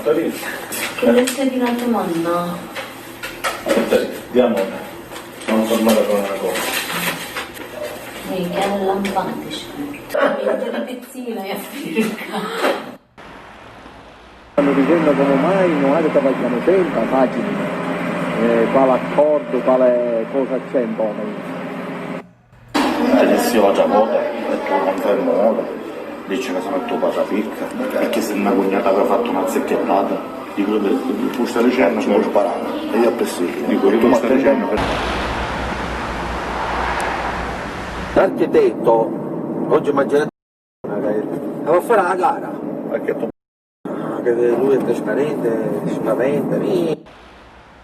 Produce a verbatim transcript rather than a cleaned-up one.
Che l'hai tirati mannà? Aspetta, diamo, non fermare per una cosa. Mi chiama lampante. Mi pizzina e firca. Stannu dicennu comu mai nuatri travagghiamu sempri a facili, eh, quali accordu, quali cosa c'è in bona? Ti dissi l'autra vota, e tu non fai moda, dici ca semu tu parra picca, e chi si na cugnata aveva fattu na zicchettata, dicu, tu sta dicennu, ci mu sparanu, e io appressi, dicu, tu sta dicennu. L'architetto oggi mangerà. Devo fare la gara. Perché tu... Ah, che lui è trasparente, spaventa, mi...